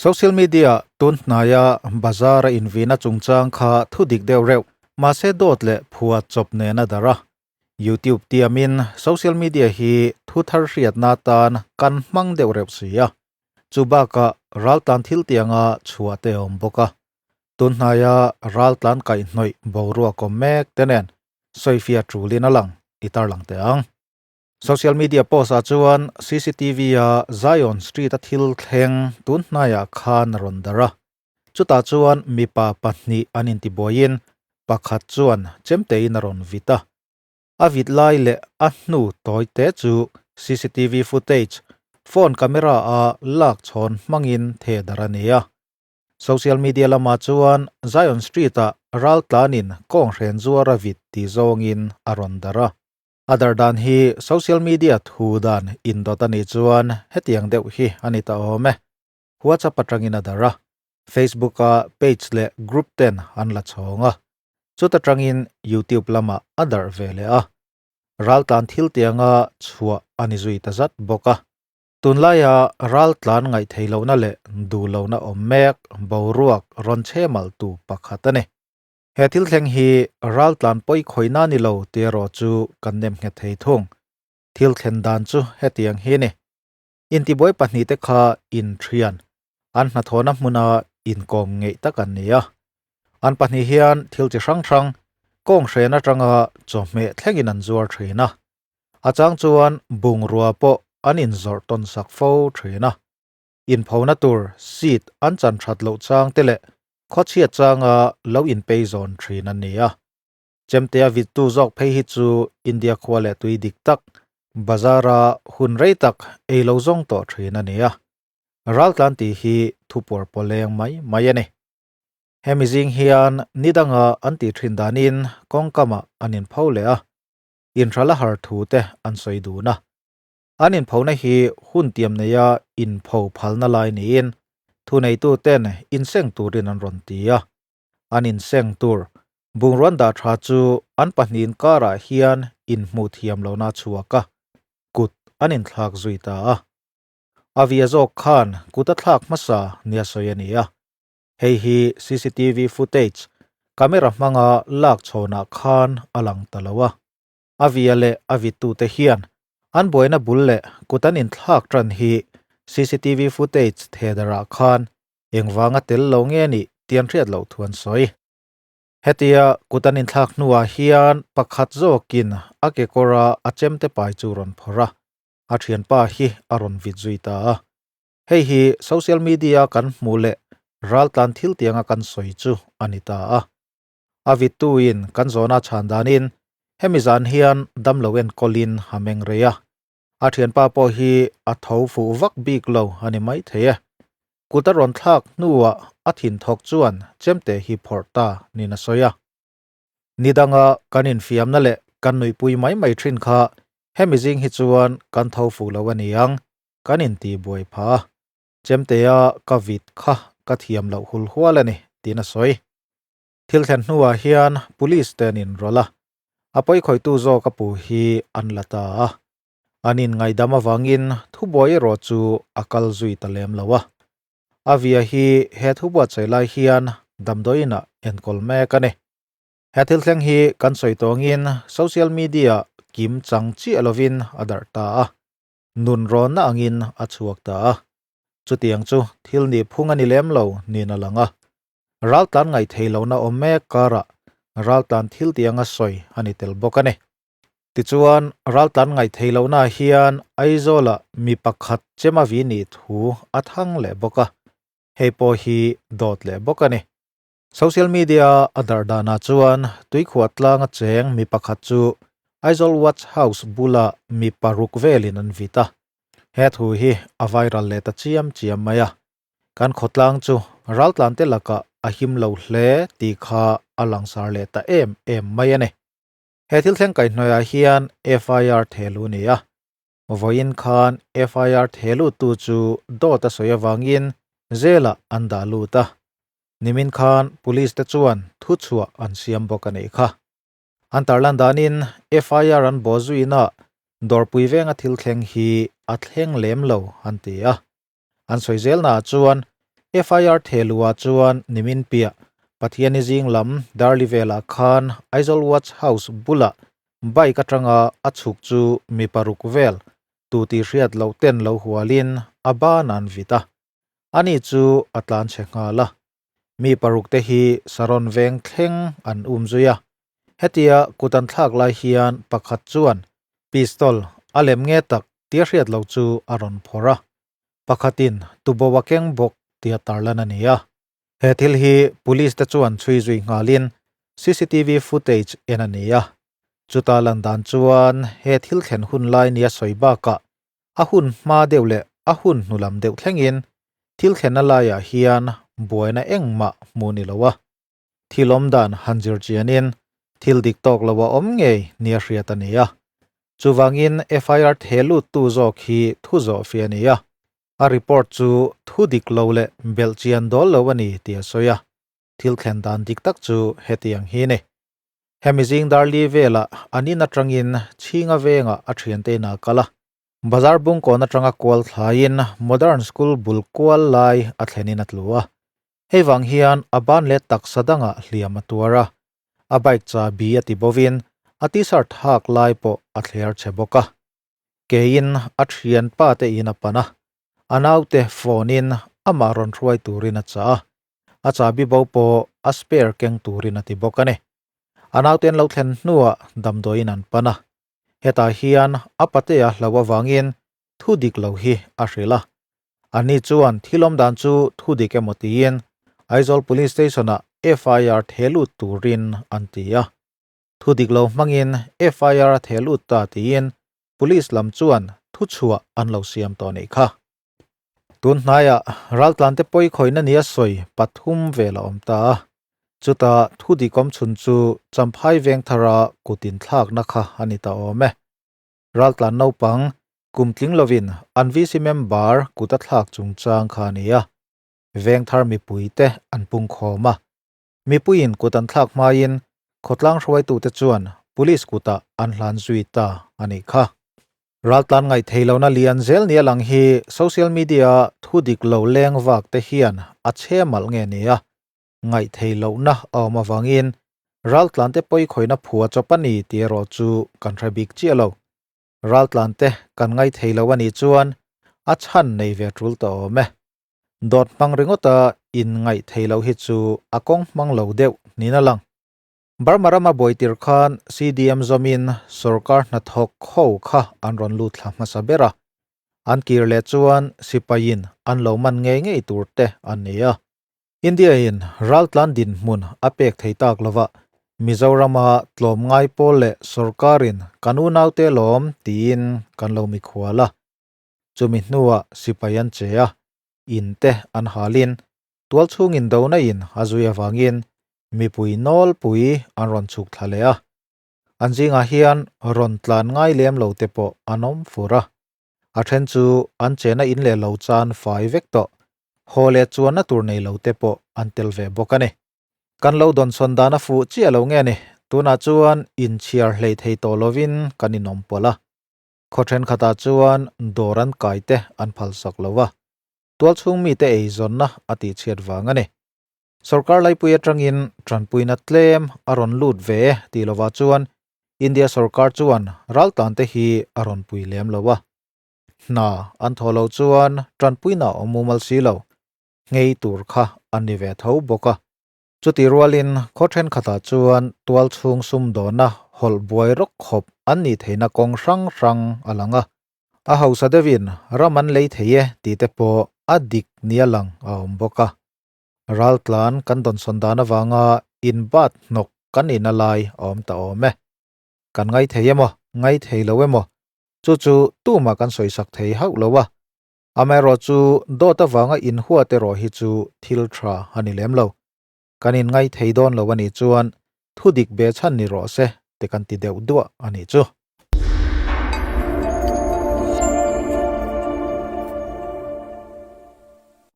Social media tun hnaia bazar a invihna chungchang kha thu dik deuh reuh, mahse dawt leh phua chawp nen a darh a. YouTube tiamin social media hi thu thar hriatna atan kan hmang deuh reuh si a. Chu bakah raltlan thil tianga chhuah te a awm bawk a. Tun hnaia raltlan kaihhnawih boruak awm mek te nen sawifiah tulin a lang i tarlang teh ang. Social media post ah chuan CCTV a Zion Street a thil thleng tun hnaiah khan a rawn darh a. Chutah chuan mipa pahnih an intibuaiin pakhat chuan chemtein a rawn vit a. A vit lai leh a hnu tawi te chu CCTV footage, phone camera a lak chhawn hmangin theh darh a ni a. Social media lamah chuan Zion Street ah raltlanin kawnghren zuar a vit ti zawngin a rawn darh a. A dar dan hi social media thu dan indawt a nih chuan hetiang deuh hi a ni ta awm e. WhatsApp atangin a dar a, Facebook a page leh group ten an la chhawng a, chuta tangin YouTube lamah a darh ve leh a. Raltlan thil tianga chhuah a ni zui ta zat bawk a. Tunlaia raltlan ngaihthei lohna leh duh lohna awm mek boruak rawn chhemaltu pakhat a ni. He thil thleng hi raltlan pawi khawihna ni lo tih erawh chu kan nem nghet thei thung. Thil thlen dan chu hetiang hi a ni. Intibuai pahnihte kha inthian, an hnathawhna hmuna inkawm ngeih tak an ni a. An pahnih hian thil chi hrang hrang, kawng hren atanga chawhmeh thlengin an zuar thin a. A chang chuan bungrua pawh an inzawrh tawn sak fo thin a. Inphona tur seat an chan that loh chang te leh khawchhiat changa lo inpei zawn thin an ni a. Chemtea vittu zawk phei hi chu India khua leh tui dik tak, bazara hun rei tak ei lo zawng tawh thin a ni a. Raltlan tih hi thupuar pawleng mai mai a ni. Hemi zing hian ni danga an tih thin danin kawngkamah an inpho leh a, inhralh a har thu te an sawi dun a. An inphona hi hun tiam neia inpho phalna lai niin thuneituten inseng turin an rawn ti a. An inseng tur bungruan dah tha chu an pahnihin karah hian inhmuh thiam lohna a chhuak a, kut an inthlak zui ta a. A via zawk khan kut a thlak hmasa nia sawi a ni a. Hei hi CCTV footage, camera hmanga lak chhawnah khan a lang ta lo a. A via leh a vittute hian an buaina bul leh kut an inthlak tan hi CCTV footage thehdarah khan engvanga tel lo nge nih tih an hriat loh thu an sawi. Hetia kut an inthlak hnuah hian pakhat zawkin a kekawra a chemte pai chu rawn phawrh a, a thianpa hi a rawn vit zui ta a. Hei hi social media kan hmuh leh raltlan thil tianga kan sawi chu a ni ta a. A vittuin kan zawhna chhan danin hemi zan hian damlo enkawlin a meng rei a. A thianpa pawh hi a tho fuh vak bik lo a ni maithei e. Kut a rawn thlak hnuah a thin thawk chuan chemte hi phawrh ta niin a sawi a. Ni danga kan infiamna leh kan nuihpui mai mai thin kha hemi zing hi chuan kan tho fuh lo a ni ang, kan intibuai phah a. Chemtea ka vit kha ka thiam loh hul hual a ni, tiin a sawi. Thil thlen hnuah hian police te an inrawlh a, a pawikhawihtu zawk a pu hi an la ta a. An inngaihdam avangin thubuai erawh chu a kal zui ta lem lo a. A via hi he thubuatsaih lai hian damdawiinah enkawl mek a ni. He thil thleng hi kan sawi tawngin social media kim chang chiah lovin a darh ta a. Nun rawnna angin a chhuak ta a. Chutiang chu thil nih phung a ni lem lo niin a lang a. Raltlan ngaihthei lohna awm mek karah raltlan thil tianga sawi a ni tel bawk a ni. Tichuan, raltlan ngaihthei lohna hian Aizawlah mi pakhat chema vi nih thu a thang leh bawk a, hei pawh hi dawt leh bawk a ni. Social media a darh danah chuan tuikhuah tlanga cheng mi pakhat chu Aizawl Watch House bula mi paruk velin an vit a, he thu hi a viral leh ta chiam chiam mai a. Kan khawtlang chu raltlante lakah a him lo hle tih kha a langsar leh ta em em mai a ni. He thil thleng kaihhnawihah hian FIR thehluh a ni a. Vawiin khan FIR thehluhtu chu dawt a sawi avangin zelah an dah lut a. Nimin khan police te chuan thuchhuah an siam bawk a nih kha. An tarlan danin FIR an bawh zuina dawrpui venga thil thleng hi a thleng lem lo an ti a. An sawi zelnaah chuan FIR Thelua chuan nimin piah Pathiani zing lam Darli velah khan Aizawl Watch House bulah bike atanga a chhuk chu mi paruk vel tu tih hriat loh ten lo hualin a ban an vit a, ani chu a tlan chhe nghal a. Mi paruk te hi Saron veng thleng an um zui a, hetia kut an thlak lai hian pakhat chuan pistol a lem nge tak tia hriat loh chu a rawn phawrh a, pakhatin tuboh a keng bawk tia tarlan a ni a. He thil hi police te chuan chhui zui nghalin cctv footage en a ni a, chuta lan dan chuan he thil thlen hun lai nia sawi bakah a hun hma deuh leh a hun hnu lam deuh thlengin thil thlenna laiah hian buaina engmah hmu ni lo a, thil awm dan han zir chianin thil dik tawk lo a awm ngei nia hriat a ni a, chuvangin FIR the luttu zawk hi thu zawh fi a ni a. A report chu thu dik lo leh belh chian dawl lo a ni tih a sawi a, thil thlen dan dik tak chu hetiang hi ni. Hemi zing darli velah an in atangin Chhinga vengah a thiante inah a kal a, bazar bungkawn atanga kual thlaiin Modern School bul kual lai a thlenin a tlu a, hei vang hian a ban leh taksa dangah hliam a tuar a, a bike chabi a ti bovin a t-shirt hak lai pawh a thler chhe bawk a. Keiin a thianpa te in a pan a, a naute phone in amah rawn hruai turin a chah a, a chahbi bo pawh a spare keng turin a ti bawk a ni. A naute an lo thlen hnuah damdawiin an pan a, hetah hian a patea hlo avangin thu dik lo hi a hrilh a. Ani chuan thil awm dan chu thu dik emaw tiin Aizawl Police Station-ah FIR the lut turin an ti a. Thu dik lo hmangin FIR a theh lut ta tiin Police lam chuan thuchhuah an lo siam tawh nih kha. Tun hnaiah raltlante pawi khawihna nia sawi pathum vel a awm ta a, chutah thu dik awm chhun chu Champhai Vengthara kut inthlakna kha a ni ta awm e. Raltlan naupang kum tling lovin an VC member kut a thlak chungchang kha a ni a, Vengthar mipuite an pungkhawm a, Mipuiin kut an thlak hmain khawtlang hruaitute chuan police kutah an hlan zui ta a nih kha. Raltlan ngaihthei lohna lian zel nia lang hi social media thu dik lo leng vak te hian a chhe malh nge nia ngaihthei lohna a awm avangin raltlante pawikhawihna phua chawp a ni tih erawh chu kan hre bik chiah lo. Raltlante kan ngaithei lo a nih chuan a chhan nei ve tul ta awm e. Dawt hmang ringawta in ngaih theih loh hi chu a kawng hmang lo deuh niin a lang. Burma rama buaitir khan CDM zawmin sorkar hnathawk ho kha an rawn lut thla hmasa ber a, an kir leh chuan sipaiin an lo man ngei ngei tur te an ni a. India-in raltlan dinhmun a pek thei tak lova Mizorama tlawmngai pawl leh sorkarin kan unaute lawm tiin kan lo mikhual a. Chumi hnuah sipai an che a, in te an halin tual chhungin dona in a zui avangin mipui nawlpui an rawn chhuk thla leh a. An zingah hian rawn tlan ngai lem lo te pawh an awm fur a. A then chu an chena in leh lo chan fai vek tawh, haw leh chuanna tur nei lo te pawh an tel ve bawk a ni. Kan lo dawnsawn dan a fuh chiah lo nge ni, tunah chuan inchhiar hlei thei tawh lovin kan inawm pawlh a. Khaw thenkhatah chuan dawr an kai te an phalsak lo a, tualchhung mite eizawnna a tihchhiat vang a ni. Sorkar laipui atangin tanpuina tlem a rawn lut ve e tih lovah chuan India sorkar chuan raltante hi a rawn pui lem lo a. Hna an thawh loh chuan tanpuina a awm mumal si lo, nghei tur kha an ni ve tho bawk a. Chutih rualin khaw thenkhatah chuan tualchhung sumdawna hawlh buai rawk khawp an nih theihna kawng hrang hrang a lang a. A hausa deuhin ram an lei thei e tih te pawh a dik nia lang a awm bawk a. Raltlan kan dawnsawn dan avanga inbat hnawk kan ina lai a awm ta awm e. Kan ngai thei emaw, ngai thei lo emaw, chu chu tumah kan sawisak thei hauh lo a. Amaherawhchu dawt avanga inhuat erawh hi chu thil tha a ni lem lo. Kan inngai thei dawn lo a nih chuan thudik be chhan ni rawh se te kan ti deuh duah a nih chu.